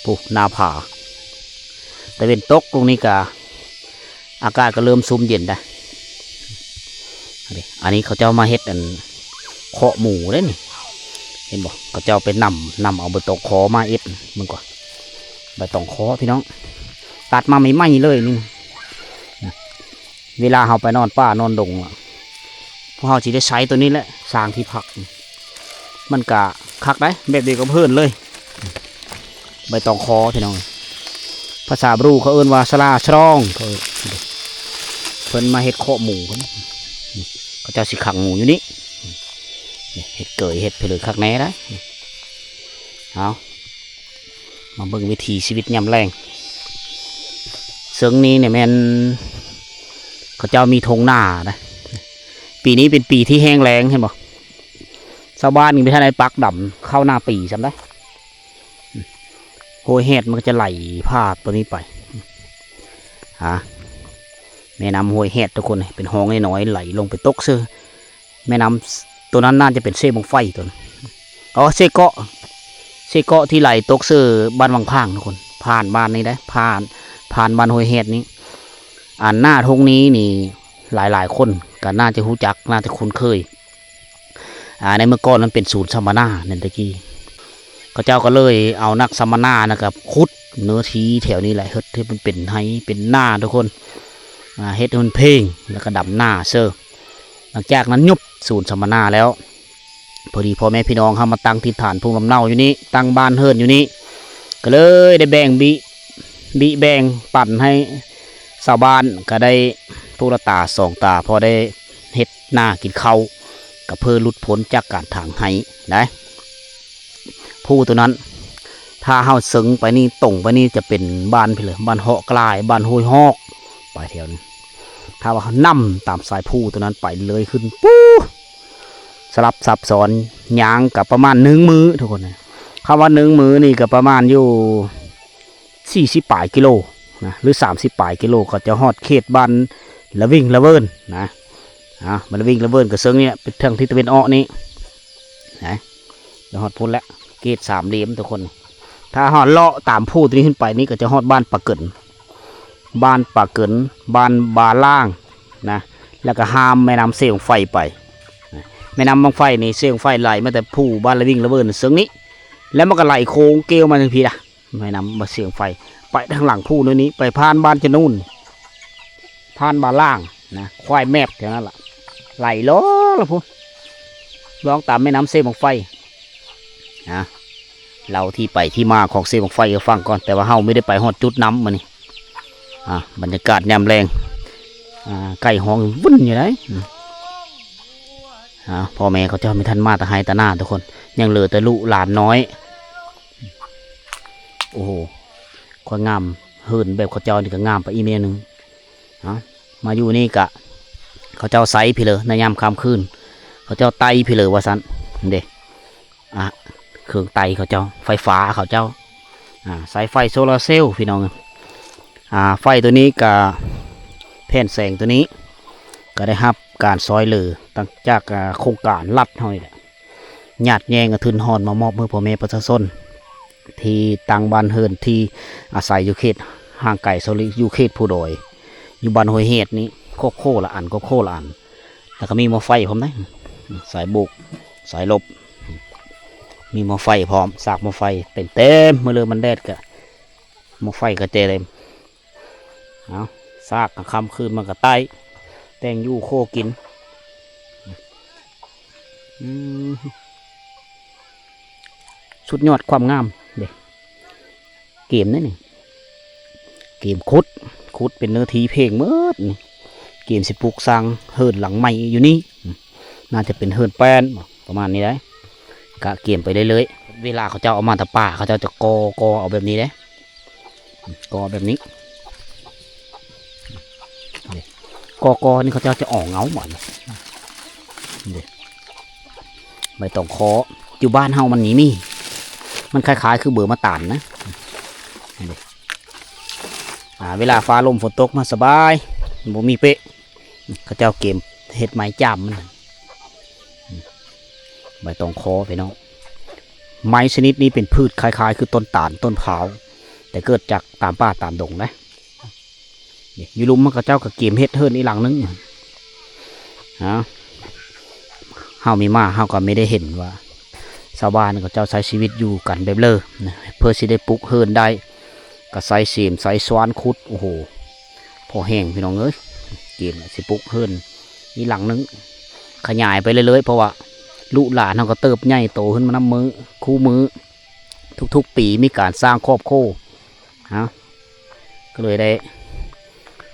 ໂອ້ ໜ້າຜາ ຕາເວັນຕົກລົງນີ້ກະ ອາກາດກໍເລີ່ມຊຸ່ມເຢັນໄດ໋. ອັນນີ້ເຂົາເຈົ້າມາເຮັດອັນ ເຄາະໝູເດ້ນີ້ ເຫັນບໍ່? ເຂົາເຈົ້າໄປນຳ ນຳເອົາໃບຕອງຄໍມາເຮັດ. ເບິ່ງກ່ອນ ໃບຕອງຄໍພີ່ນ້ອງ ຕັດມາໃໝ່ໆເລີຍນີ້. ເວລາເຮົາໄປນອນປ່ານອນດົງ ພວກເຮົາຊິໄດ້ໃຊ້ໂຕນີ້ແຫຼະ ສ້າງທີ່ພັກ. ມັນກະຄັກໄດ໋ ແບບດຽວກັບເຮືອນເລີຍ. ໃບຕອງຄໍພີ່ນ້ອງ ພາສາບຣູເຂົາເອີ້ນວ່າສະຫຼາຊຣອງ ເຂົາເອີ້ນ. ເພິ່ນມາເຮັດເຄາະໝູ ເຂົາເຈົ້າຊິຂັງໝູຢູ່ນີ້. ເຮັດເກີຍເຮັດເຜລີຄັກແນ່ໄດ໋. ເອົາ ມາເບິ່ງວິຖີຊີວິດຍາມແລ້ງ. ເຊິ່ງນີ້ນີ້ແມ່ນເຂົາເຈົ້າມີທົ່ງນານະ. ປີນີ້ເປັນປີທີ່ແຫ້ງແລ້ງ ເຫັນບໍ່? ຊາວບ້ານຍັງບໍ່ທັນໄດ້ປັກດຳເຂົ້ານາປີຊ້ຳໄດ໋. ຫ້ວຍແຮດມັນກໍຈະໄຫຼຜ່າຕົວນີ້ໄປ. ອ່າ ແມ່ນ້ຳຫ້ວຍແຮດທຸກຄົນ ເປັນຮ່ອງນ້ອຍໆ ໄຫຼລົງໄປຕົກເຊິ່ງ ແມ່ນ້ຳຕົວນັ້ນໜ້າຈະເປັນເຊບັ້ງໄຟຕົວນັ້ນ. ອໍ ເຊເກາະ ເຊເກາະທີ່ໄຫຼຕົກເຊິ່ງບ້ານວັງຜາງທຸກຄົນ ຜ່ານບ້ານນີ້ໄດ໋ ຜ່ານ ຜ່ານບ້ານຫ້ວຍແຮດນີ້. ອັນໜ້າທົ່ງນີ້ນີ້ ຫຼາຍໆຄົນກໍໜ້າຈະຮູ້ຈັກ ໜ້າຈະຄຸ້ນເຄີຍ. ອ່າ ໃນເມື່ອກ່ອນມັນເປັນສູນສຳມະນານັ້ນແຕ່ກີ້ ເຂົາເຈົ້າກໍເລີຍເອົານັກສຳມະນານະ ກໍຂຸດເນື້ອທີ່ແຖວນີ້ແຫຼະ ເຮັດໃຫ້ມັນເປັນໄຮ່ເປັນນາທຸກຄົນ. ອ່າ ເຮັດໃຫ້ມັນເພງ ແລ້ວກໍດຳນາເຊີ. ຫຼັງຈາກນັ້ນຍຸບສູນສຳມະນາແລ້ວ ພໍດີພໍ່ແມ່ພີ່ນ້ອງເຮົາມາຕັ້ງຖິ່ນຖານພູມລຳເນົາຢູ່ນີ້ ຕັ້ງບ້ານເຮືອນຢູ່ນີ້ ກໍເລີຍໄດ້ແບ່ງບິ ບິແບ່ງປັນໃຫ້ຊາວບ້ານ ກໍໄດ້ຜູ້ລະຕາສອງຕາ ພໍໄດ້ເຮັດນາກິນເຂົ້າ ກໍເພື່ອຫຼຸດພົ້ນຈາກການຖາງໄຮ່ໄດ໋. ພູຕົວນັ້ນ ຖ້າເຮົາເຊິ່ງໄປນີ້ ຕົງໄປນີ້ຈະເປັນບ້ານພີ້ເລີຍ ບ້ານເຫາະກະຫຼາຍ ບ້ານຫ້ວຍຮອກ ໄປແຖວນີ້. ຖ້າວ່າເຮົານຳຕາມສາຍພູຕົວນັ້ນໄປເລີຍຂຶ້ນປູ້ ສະຫຼັບຊັບຊ້ອນ ຍ່າງກໍປະມານໜຶ່ງມື້ທຸກຄົນ. ຄຳວ່າໜຶ່ງມື້ນີ້ກໍປະມານຢູ່ສີ່ສິບປາຍກິໂລນະ ຫຼື ສາມສິບປາຍກິໂລ ກໍຈະຮອດເຂດບ້ານລະວິງລະເວີນນະ. ອ່າ ບ້ານລະວິງລະເວີນກໍເຊິ່ງນີ້ແຫຼະ ເປັນທາງທິດຕາເວັນອອກນີ້ນະ ຈະຮອດພຸ້ນແຫຼະ ເຂດສາມຫຼ່ຽມທຸກຄົນ. ຖ້າເຮົາເລາະຕາມພູຕົວນີ້ຂຶ້ນໄປນີ້ ກໍຈະຮອດບ້ານປາເກີນ ບ້ານປາເກີນ ບ້ານບາລ່າງນະ ແລ້ວກໍຂ້າມແມ່ນ້ຳເຊບັ້ງໄຟໄປນະ. ແມ່ນ້ຳບັ້ງໄຟນີ້ ເຊບັ້ງໄຟໄຫຼມາແຕ່ພູບ້ານລະວິງລະເວີນເຊິ່ງນີ້ ແລ້ວມັນກໍໄຫຼໂຄ້ງເກວມາທາງພີ້ນະ ແມ່ນ້ຳເຊບັ້ງໄຟ ໄປທາງຫຼັງພູໂນ່ນນີ້ ໄປຜ່ານບ້ານຈະນູນ ຜ່ານບາລ່າງນະ ຄວາຍແມບແຖວນັ້ນລະ ໄຫຼລອງລະພຸ້ນ ລອງຕາມແມ່ນ້ຳເຊບັ້ງໄຟ. ອ່າ ເລົ່າທີ່ໄປທີ່ມາຂອງເຊບັ້ງໄຟໃຫ້ຟັງກ່ອນ ແຕ່ວ່າເຮົາບໍ່ໄດ້ໄປຮອດຈຸດນຳມື້ນີ້. ອ່າ ບັນຍາກາດຍາມແລງ ອ່າ ໄກ່ຮ້ອງວຸ້ນຢູ່ໃດ໋. ອ່າ ພໍ່ແມ່ເຂົາເຈົ້າມີທ່ານມາແຕ່ໄຮ່ແຕ່ນາທຸກຄົນ ຍັງເຫຼືອແຕ່ລູກຫຼານນ້ອຍ. ໂອ້ໂຫ ຄວາມງາມ ເຮືອນແບບເຂົາເຈົ້ານີ້ກໍງາມໄປອີກແນວໜຶ່ງ. ເອົາ ມາຢູ່ນີ້ກະ ເຂົາເຈົ້າໃຊ້ພີ້ເລີຍ ໃນຍາມຄ່ຳຄືນ ເຂົາເຈົ້າໄຕ້ພີ້ເລີຍວ່າຊັ້ນເດ້. ອ່າ ເຄື່ອງໄຕ້ເຂົາເຈົ້າ ໄຟຟ້າເຂົາເຈົ້າ ອ່າ ໃຊ້ໄຟໂຊລາເຊວພີ່ນ້ອງ. ອ່າ ໄຟຕົວນີ້ກະ ແຜ່ນແສງຕົວນີ້ ກໍໄດ້ຮັບການຊ່ອຍເຫຼືອຕັ້ງຈາກ ອ່າ ໂຄງການລັດເຮົານີ້ແຫຼະ ຍາດແຍ່ງເອົາທຶນຮອນມາມອບໃຫ້ພໍ່ແມ່ປະຊາຊົນ ທີ່ຕັ້ງບ້ານເຮືອນ ທີ່ອາໄສຢູ່ເຂດຫ່າງໄກສອນຫຼີກ ຢູ່ເຂດພູດອຍ ຢູ່ບ້ານຫ້ວຍແຮດນີ້ ຄອບຄົວລະອັນ ຄອບຄົວລະອັນ. ແລ້ວກໍມີໝໍ້ໄຟພ້ອມເດ້ ສາຍໂບກ ສາຍລົບ ມີໝໍ້ໄຟພ້ອມ ສາກໝໍ້ໄຟເຕັມໆ ມື້ເລີມັນແດດກໍໝໍ້ໄຟກໍເຕັມ. ເອົາ ສາກກາງຄ່ຳຄືນມັນກໍໄຕ້ ແຕ່ງຢູ່ຄົວກິນ. ອືມ ສຸດຍອດຄວາມງາມເດ້ ເກມນີ້ນີ້ ເກມຂຸດ ຂຸດເປັນເນື້ອທີ່ເພງໝົດນີ້ ເກມຊິປຸກສ້າງເຮືອນຫຼັງໃໝ່ຢູ່ນີ້ ອືມ ໜ້າຈະເປັນເຮືອນແປ້ນ ປະມານນີ້ໄດ໋ ກະເກມໄປເລື້ອຍໆ ເວລາເຂົາເຈົ້າເອົາມາແຕ່ປ່າ ເຂົາເຈົ້າຈະກໍ່ ກໍ່ເອົາແບບນີ້ເດ້ ກໍແບບນີ້ ນີ້ ກໍ ກໍນີ້ເຂົາເຈົ້າຈະອອກເງົາບາດນີ້ ນີ້ ໃບຕອງຄໍ ຢູ່ບ້ານເຮົາມັນມີ ມີ ມັນຄ້າຍໆຄືເບີມະຕານນະ ນີ້ ອ່າ ເວລາຟ້າລົມຝົນຕົກມາສະບາຍ ບໍ່ມີເປະ ເຂົາເຈົ້າເກັບເຮັດໄມ້ຈາມມັນ ໃບຕອງຄໍພີ່ນ້ອງ ໄມ້ຊະນິດນີ້ເປັນພືດຄ້າຍໆຄືຕົ້ນຕານ ຕົ້ນພ້າວ ແຕ່ເກີດຈາກຕາມປ່າຕາມດົງເດ້ ນີ້ ຢູ່ລຸ່ມເຂົາເຈົ້າກໍເກັບເຮັດເຮືອນອີກຫຼັງໜຶ່ງ ເຮົາ ເຮົາມີມາ ເຮົາກໍມີໄດ້ເຫັນວ່າ ຊາວບ້ານເຂົາເຈົ້າໃຊ້ຊີວິດຢູ່ກັນແບບເລີ ເພື່ອຊິໄດ້ປຸກເຮືອນໄດ້ ກໍໃຊ້ເສມໃຊ້ຊວານຂຸດ ໂອ້ໂຫ ພໍແຮງພີ່ນ້ອງເອີຍ ເກມຊິປຸກເຮືອນອີກຫຼັງໜຶ່ງ ຂະຫຍາຍໄປເລື້ອຍໆ ເພາະວ່າລູກຫຼານເຮົາກໍເຕີບໃຫຍ່ໂຕຂຶ້ນມານຳມື້ຄູ່ມື້ ທຸກໆປີມີການສ້າງຄອບຄົວ ເຮົາກໍເລີຍໄດ້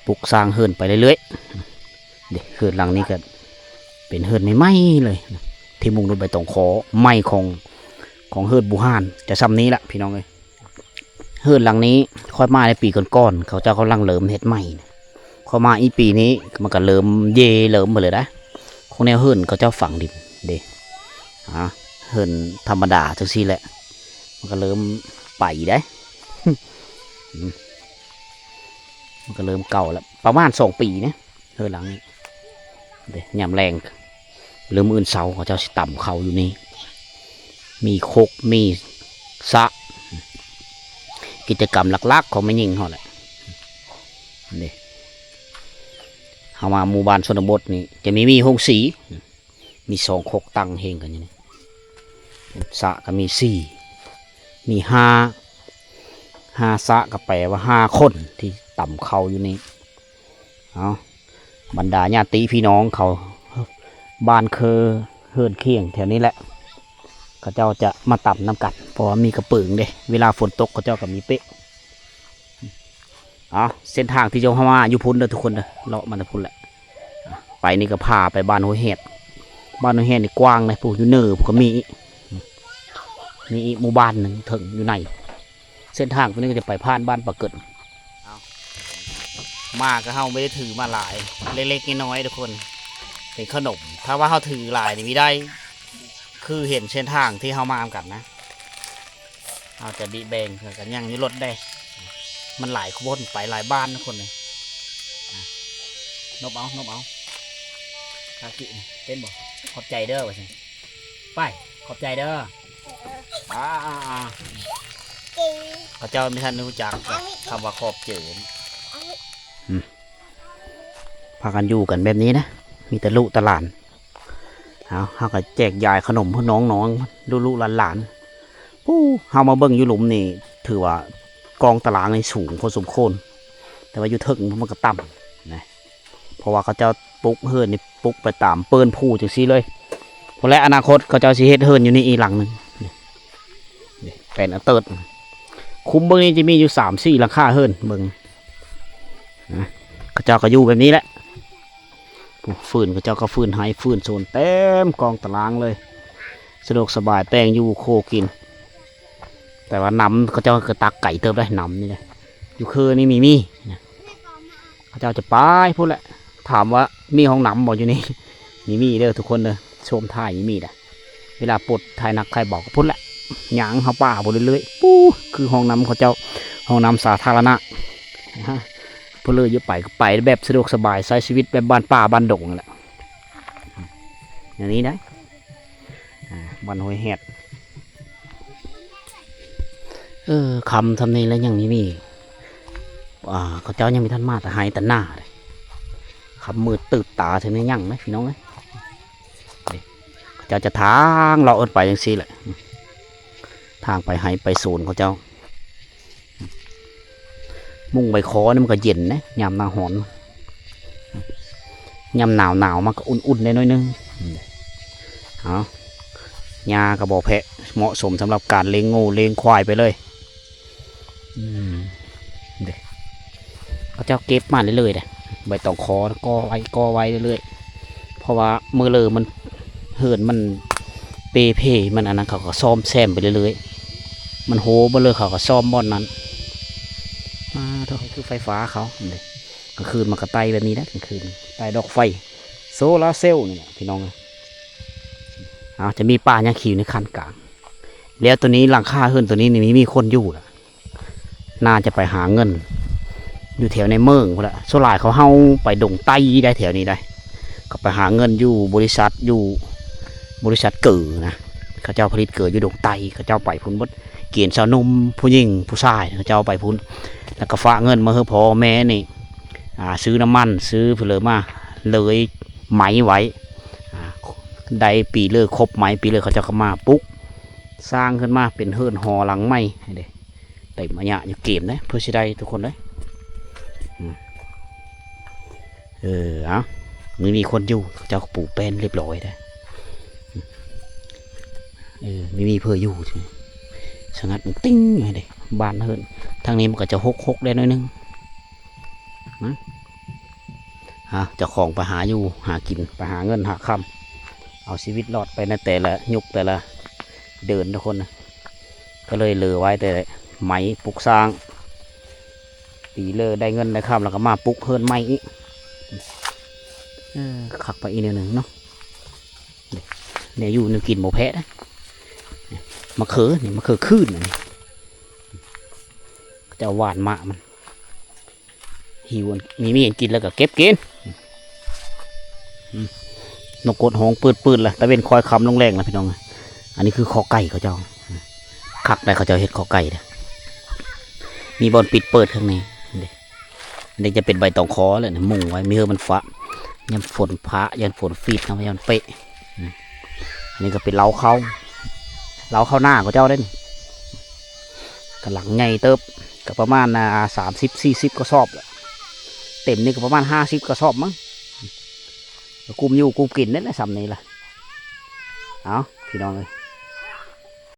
ປຸກສ້າງເຮືອນໄປເລື້ອຍໆ ເດ້ ເຮືອນຫຼັງນີ້ກໍເປັນເຮືອນໃໝ່ໆເລີຍ ທີ່ມຸງດ້ວຍໃບຕອງຄໍ ໄມ້ຂອງ ຂອງເຮືອນບູຮານ ຈະຊ່ຳນີ້ລະພີ່ນ້ອງເອີຍ. ເຮືອນຫຼັງນີ້ຂ້ອຍມາໃນປີກ່ອນໆ ເຂົາເຈົ້າກຳລັງເລີ່ມເຮັດໃໝ່ ຂ້ອຍມາອີກປີນີ້ມັນກໍເລີ່ມເຢເລີ່ມໄປເລີຍນະ ຂອງແນວເຮືອນເຂົາເຈົ້າຝັງດິນເດ້ ອາ ເຮືອນທຳມະດາຈັ່ງຊີ້ແຫຼະ ມັນກໍເລີ່ມໄປໄດ໋ ອືມ ມັນກໍເລີ່ມເກົ່າແລ້ວ ປະມານສອງປີນະ ເຮືອນຫຼັງນີ້ເດ້ ຍາມແລງ ຫຼືມື້ອື່ນເຊົ້າເຂົາເຈົ້າຊິຕຳເຂົ້າຢູ່ນີ້ ມີຄົກ ມີສະ ກິດຈະກຳຫຼັກໆຂອງແມ່ຍິງເຮົາແຫຼະ ນີ້ ເຮົາມາໝູ່ບ້ານຊົນນະບົດນີ້ ຈະມີ ມີໂຮງສີ ມີສອງຄົກຕັ້ງຮຽງກັນຢູ່ນີ້ ສະກໍມີສີ່ ມີຫ້າ ຫ້າສະກໍແປວ່າຫ້າຄົນທີ່ຕຳເຂົ້າຢູ່ນີ້ ເອົາ ບັນດາຍາດຕິພີ່ນ້ອງເຂົາ ບ້ານເຄີເຮືອນຄຽງແຖວນີ້ແຫຼະ ເຂົາເຈົ້າຈະມາຕຳນຳກັນ ເພາະວ່າມີກະເປິງເດ້ ເວລາຝົນຕົກເຂົາເຈົ້າກໍມີເປະ ເອົາ ເສັ້ນທາງທີ່ຈະເຮົາມາຢູ່ພຸ້ນເດີທຸກຄົນເດີ ເລາະມາແຕ່ພຸ້ນແຫຼະ ໄປນີ້ກໍພາໄປບ້ານຫ້ວຍແຮດ ບ້ານຫ້ວຍແຮດນີ້ກວ້າງເດ້ ຜູ້ຢູ່ເນີພຸ້ນກໍມີອີກ ມີອີກໝູ່ບ້ານໜຶ່ງເທິງຢູ່ໃນ ເສັ້ນທາງຕົວນີ້ກໍຈະໄປຜ່ານບ້ານປາເກີດ ເອົາ ມາກໍເຮົາບໍ່ໄດ້ຖືມາຫຼາຍ ເລັກໆນ້ອຍໆທຸກຄົນ ເປັນຂະໜົມ ຖ້າວ່າເຮົາຖືຫຼາຍນີ້ມີໄດ້ ຄືເຫັນເສັ້ນທາງທີ່ເຮົາມານຳກັນນະ ເຮົາຈະບິແບ່ງ ແລ້ວກໍຍັງຢູ່ລົດໄດ້ ມັນຫຼາຍຄົນ ໄປຫຼາຍບ້ານນະຄົນເອີຍ ນົບເອົາ ນົບເອົາ ຄາກິ ເປັນບໍ່? ຂອບໃຈເດີ ວ່າຊັ້ນ ໄປ ຂອບໃຈເດີ ອ່າໆ ເຂົາເຈົ້າບໍ່ທັນຮູ້ຈັກຄຳວ່າຂອບໃຈ ອືມ ພາກັນຢູ່ກັນແບບນີ້ນະ ມີແຕ່ລູກແຕ່ຫຼານ ເຮົາ ເຮົາກໍແຈກຢາຍຂະໜົມໃຫ້ນ້ອງໆ ລູກໆຫຼານໆ ປູ້ ເຮົາມາເບິ່ງຢູ່ລຸ່ມນີ້ ຖືວ່າກອງຕະລາງນີ້ສູງພໍສົມຄວນ ແຕ່ວ່າຢູ່ເທິງມັນກໍຕ່ຳນະ ເພາະວ່າເຂົາເຈົ້າປຸກເຮືອນນີ້ ປຸກໄປຕາມເປີ້ນພູຈັ່ງຊີ້ເລີຍ ພຸ້ນແຫຼະ ອະນາຄົດເຂົາເຈົ້າຊິເຮັດເຮືອນຢູ່ນີ້ອີກຫຼັງໜຶ່ງ ນີ້ ນີ້ ແປນອັນເຕີດ ຄຸ້ມເບິ່ງນີ້ຈະມີຢູ່ສາມສີ່ຫຼັງຄາເຮືອນ ເບິ່ງ ນະ ເຂົາເຈົ້າກໍຢູ່ແບບນີ້ແຫຼະ ຜູ້ ຟືນ ເຂົາເຈົ້າກໍຟືນໄຮ່ຟືນສວນເຕັມກອງຕະລາງເລີຍ ສະດວກສະບາຍ ແຕ່ງຢູ່ຄົວກິນ ແຕ່ວ່ານ້ຳເຂົາເຈົ້າກໍຕັກໄກເຕີບໄດ໋ ນ້ຳນີ້ນະ ຢູ່ເຄີນີ້ມີ ມີນະ ເຂົາເຈົ້າຈະໄປພຸ້ນແຫຼະ ຖາມວ່າມີຫ້ອງນ້ຳບໍ່ຢູ່ນີ້ ມີ ມີເດີທຸກຄົນເດີ ຊົມຖ່າຍມີ ມີໄດ໋ ເວລາປົດຖ່າຍໜັກຖ່າຍເບົາກໍພຸ້ນແຫຼະ ຍ່າງເຂົ້າປ່າພຸ້ນເລື້ອຍໆ ປູ້ ຄືຫ້ອງນ້ຳເຂົາເຈົ້າ ຫ້ອງນ້ຳສາທາລະນະ ເພິ່ນເລີຍຢູ່ໄປກໍໄປແບບສະດວກສະບາຍ ໃຊ້ຊີວິດແບບບ້ານປ່າບ້ານດົງນັ້ນແຫຼະ ແນວນີ້ໄດ໋ ອ່າ ບ້ານຫ້ວຍແຮດ ເອີ ຄ່ຳຊ່ຳນີ້ແລ້ວຍັງມີ ມີ ອ່າ ເຂົາເຈົ້າຍັງບໍ່ທັນມາແຕ່ໄຮ່ແຕ່ນາເດ້ ຄ່ຳມືດຕື່ບຕາເທື່ອນີ້ຍັງເດ້ພີ່ນ້ອງເອີຍ ນີ້ ເຂົາເຈົ້າຈະທາງເລາະເອີ້ນໄປຈັ່ງຊີ້ແຫຼະ ທາງໄປໄຮ່ໄປສວນເຂົາເຈົ້າ ມຸງໃບຄໍນີ້ມັນກໍເຢັນເດ້ ຍາມໜ້າຮ້ອນ ຍາມໜາວໆມາກໍອຸ່ນໆໄດ້ໜ້ອຍໜຶ່ງ ເອົາ ຫຍ້າກໍບໍ່ແພະ ເໝາະສົມສຳລັບການລ້ຽງງົວລ້ຽງຄວາຍໄປເລີຍ. ອືມ ເດ້ ເຂົາເຈົ້າເກັບມາເລື້ອຍໆເດ້ ໃບຕອງຄໍກໍໄວ້ ກໍໄວ້ເລື້ອຍໆ ເພາະວ່າມື້ເລີມັນ ເຮືອນມັນເປ່ເພ ມັນອັນນັ້ນ ເຂົາກໍສ້ອມແຊມໄປເລື້ອຍໆ ມັນໂຮເບີດເລີ ເຂົາກໍສ້ອມບ່ອນນັ້ນ. ອາ ໂທ້ ຄືໄຟຟ້າເຂົາເດ້ ກາງຄືນມັນກໍໄຕ່ແບບນີ້ແຫຼະ ກາງຄືນໄຕ່ດອກໄຟໂຊລາເຊວນີ້ແຫຼະ ພີ່ນ້ອງ. ເອົາ ຈະມີປ່າຫຍ້າຄີໃນຂັ້ນກາງ ແລ້ວໂຕນີ້ ຫຼັງຄາເຮືອນໂຕນີ້ນີ້ມີ ມີຄົນຢູ່ລະ ໜ້າຈະໄປຫາເງິນຢູ່ແຖວໃນເມືອງພຸ້ນລະ. ສ່ວນຫຼາຍເຂົາເຮົາໄປດົງໃຕ້ໄດ໋ ແຖວນີ້ໄດ໋ ເຂົາໄປຫາເງິນຢູ່ບໍລິສັດ ຢູ່ບໍລິສັດເກີນະ ເຂົາເຈົ້າຜະລິດເກີຢູ່ດົງໃຕ້ ເຂົາເຈົ້າໄປພຸ້ນເບິດ ເກນຊາວໜຸ່ມ ຜູ້ຍິງຜູ້ຊາຍ ເຂົາເຈົ້າໄປພຸ້ນ ແລ້ວກໍຝາກເງິນມາໃຫ້ພໍ່ແມ່ນີ້ ອ່າ ຊື້ນ້ຳມັນ ຊື້ພຸ້ນເລີຍ ມາເລີຍໄມ້ໄວ້ ອ່າ ໄດ້ປີເລີ ຄົບໄມ້ປີເລີ ເຂົາເຈົ້າກໍມາປຸກສ້າງຂຶ້ນມາເປັນເຮືອນຫໍຫຼັງໃໝ່ເດ້. ເຕັມອາຍະຢູ່ເກມເດ້ ເພື່ອຊິໄດ້ທຸກຄົນເດ້. ອືມ ເອີ ເອົາ ມີ ມີຄົນຢູ່ ເຂົາເຈົ້າກໍປູແປ້ນຮຽບຮ້ອຍເດ້. ເອີ ມີ ມີເພື່ອຢູ່ ສະຫງັດຕິ່ງເດ້ ບ້ານເຮືອນ. ທາງນີ້ມັນກໍຈະຮົກໆແດ່ໜ້ອຍໜຶ່ງນະ. ເອົາ ເຈົ້າຂອງໄປຫາຢູ່ຫາກິນ ໄປຫາເງິນຫາຄຳ ເອົາຊີວິດລອດໄປໃນແຕ່ລະຍຸກແຕ່ລະເດືອນທຸກຄົນນະ. ກໍເລີຍເຫຼືອໄວ້ແຕ່ໄມ້ປຸກສ້າງ ປີເລີໄດ້ເງິນໄດ້ຄຳ ແລ້ວກໍມາປຸກເຮືອນໃໝ່ອີກ. ເອີ ຄັກໄປອີກແນວໜຶ່ງເນາະ ແນວຢູ່ແນວກິນບໍ່ແພ້ເດ້. ມະເຂືອນີ້ ມະເຂືອຄືນນີ້ ເຂົາເຈົ້າຫວ່ານໝາກມັນ ຫິວ ມີ ມີຫຍັງກິນແລ້ວກໍເກັບກິນ. ອືມ ນົກກົດຮ້ອງປືດໆລະ ຕາເວັນຄ່ອຍຄ່ຳລົງແລງລະ ພີ່ນ້ອງ. ອັນນີ້ຄືຄໍໄກ່ເຂົາເຈົ້າ ຄັກໄດ໋ ເຂົາເຈົ້າເຮັດຄໍໄກ່ເດ້ ມີບ່ອນປິດເປີດຂ້າງໃນເດ້. ອັນນີ້ຈະເປັນໃບຕອງຄໍແຫຼະ ມຸງໄວ້ ມີເຮືອມັນຟ້າ ຢ້ານຝົນຟ້າ ຢ້ານຝົນຟີດເນາະ ຢ້ານເປະ. ອືມ ອັນນີ້ກໍເປັນເລົ້າເຂົ້າ ເລົ້າເຂົ້ານາເຂົາເຈົ້າເດ້ນີ້ ກຳລັງໃຫຍ່ເຕີບ ກໍປະມານ ອ່າ ສາມສິບ ສີ່ສິບກະສອບລະ ເຕັມນີ້ກໍປະມານຫ້າສິບກະສອບມັ້ງ. ກໍກຸ້ມຢູ່ກຸ້ມກິນນັ້ນແຫຼະ ສ່ຳນີ້ລະ. ເອົາ ພີ່ນ້ອງເອີຍ